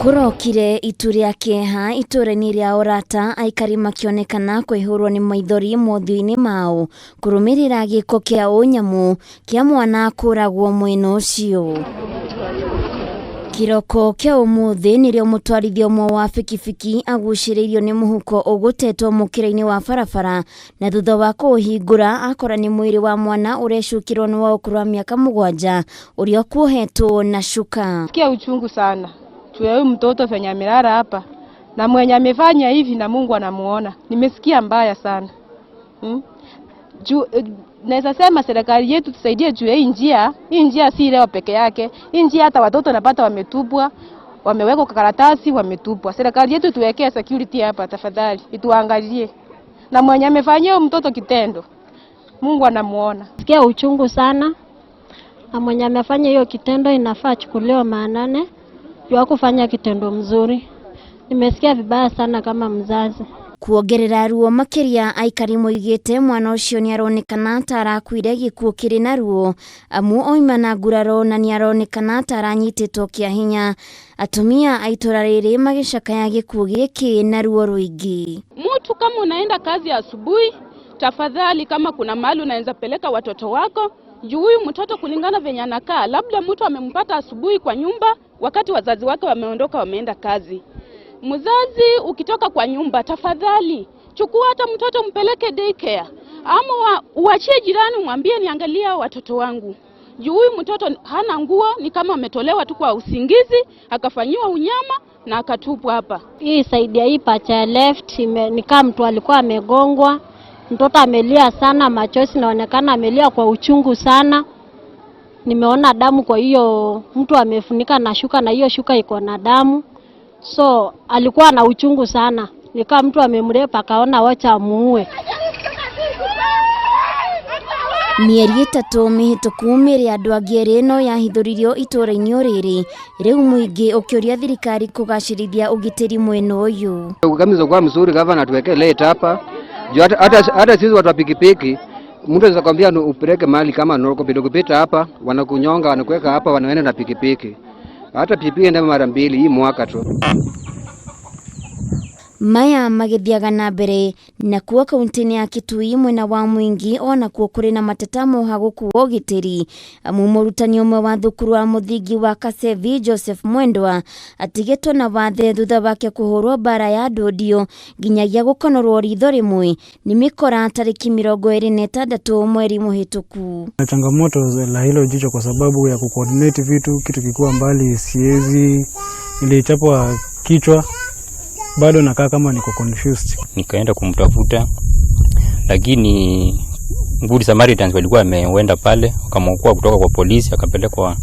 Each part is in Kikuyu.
Kũrokire itu rĩa kĩeha itũũra-inĩ rĩa Orata, aikari makĩonekana kũihũrwo nĩ maithori mothiũ-inĩ mao kũrũmĩrĩra gĩko kĩa ũnyamu kĩa mwana kũragwo mwena ũcio. Kĩroko kĩa ũmũthĩ nĩrĩo mũtwarithia ũmwe wa bikibiki agucĩrĩirio nĩ mũhuko ũgũtetwo mũkĩra-inĩ wa barabara, na thutha wa kũũhingũra akora nĩ mwĩrĩ wa mwana ũrecukĩrwo nĩ wa ũkũrũ wa mĩaka 7 ũrĩa ũkuohetwo na cuka. Sikia uchungu sana juu ya huyu mtoto venye amelala hapa na mwenye amefanya hivi na Mungu anamuona. Nimesikia mbaya sana. Juu naweza sema serikali yetu tusaidie juu ya hii njia. Hii njia si leo peke yake. Hii njia hata watoto napata wametupwa, wamewekwa kwa karatasi, wametupwa. Serikali yetu tuwekee security hapa tafadhali, ituangalie. Na mwenye amefanyia mtoto kitendo, Mungu anamuona. Sikia uchungu sana. Na mwenye amefanya hiyo kitendo inafaa achukuliwe maanane juu hakufanya kitendo mzuri. Nimesikia vibaya sana kama mzazi. Kuongerera ruo makiria, aikari moigĩte mwana ũcio nĩaronekana ta arakuire gĩkuũ kĩrĩ na ruo, amu oima na nguraro na nĩaronekana ta aranyitĩtwo kĩa hinya. Atumia a itũra rĩrĩ magĩcakaya gĩkuũ gĩkĩ na ruo rũingĩ. Mtu kama unaenda kazi asubuhi, tafadhali kama kuna mahali unaweza peleka watoto wako, juu huyu mtoto kulingana venye anakaa, labda mtu amempata asubuhi kwa nyumba wakati wazazi wake wameondoka wameenda kazi. Mzazi ukitoka kwa nyumba, tafadhali chukua hata mtoto mpeleke daycare, ama uachie jirani umwambie niangalia watoto wangu. Juu huyu mtoto hana nguo, ni kama ametolewa tu kwa usingizi, akafanyiwa unyama na akatupwa hapa. Hii side ya hii pacha ya left ni kama mtu alikuwa amegongwa. Mtoto amelia sana, machozi inaonekana amelia kwa uchungu sana. Nimeona damu, kwa hiyo mtu amefunika na shuka, na hiyo shuka iko na damu. So alikuwa na uchungu sana. Ni kama mtu amemrepa akaona wacha amuue. Mĩeri 3 mĩhĩtũku mĩĩrĩ ya andũ angĩ erĩ no yahithũririo itũũra-inĩ o rĩrĩ, rĩu mũingĩ ũkĩũria thirikari kũgacĩrithia ũgitĩri mwena ũyũ. Kama kwa mzuri gavana tuweke late hapa. Juu hata sisi watu wa pikipiki, mtu anaweza kwambia upeleke mahali kama Norco bila kupita hapa, wanakunyonga, wanakuweka hapa, wanaenda na pikipiki. Hata pikipiki ndio mara 2 hii mwaka tu. Maya magĩthiaga na mbere nakuo kaunti-inĩ ya Kitui mwena wa Mwingi onakuo kũrĩ na mateta mohagũku wa ũgitĩri, amu mũrutani ũmwe wa thukuru wa mũthingi wa Kasevi Joseph Mwendwa atigĩtwo na wathe thutha wake kũhũrwo mbara ya ndũndio nginyagia gũkonorwo ritho rĩmwe nĩ mĩkora tarĩki 26 mweri mũhĩtũku. Na changamoto la hilo jicho kwa sababu ya kucoordinate vitu, kitu kikuwa mbali siwezi, nilichapwa kichwa bado nakaa kama niko confused. Nikaenda kumtafuta, lakini Good Samaritans walikuwa wameenda pale wakamwokoa kutoka kwa polisi, akapelekwa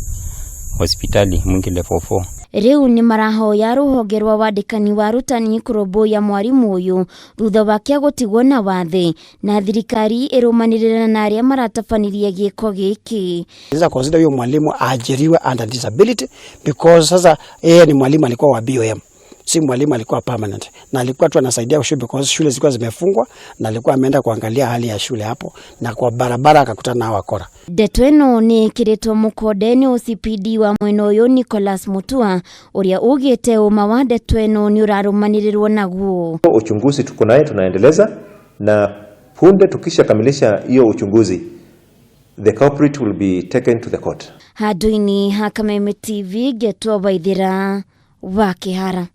hospitali Mwingi level 4. Rĩu nĩ marahoya rũhonge rwa wandĩkani wa arutani kũrũmbũiya mwarimũ ũyũ thutha wake gũtigwo na wathe, na thirikari ĩrũmanĩrĩre na arĩa maratabanirie gĩko gĩkĩ. Sasa consider huyo mwalimu aajiriwe under disability because sasa yeye ni mwalimu alikuwa wa BOM. Si mwalimu alikuwa permanent, na alikuwa tu anasaidia shule because shule zilikuwa zimefungwa, na alikuwa ameenda kuangalia hali ya shule hapo, na kwa barabara akakutana na wakora. Ndeto ĩno nĩ ĩkĩrĩtwo mũkonde nĩ OCPD wa mwena ũyũ Nicholas Mutua ũrĩa ugĩte ũma wa ndeto ĩno nĩ ũrarũmanĩrĩrwo naguo. Uchunguzi tuko naye tunaendeleza, na punde tukishakamilisha hiyo uchunguzi the culprit will be taken to the court. Handũ-inĩ ha Kameme TV ngetwo Waithĩra wa Kĩhara.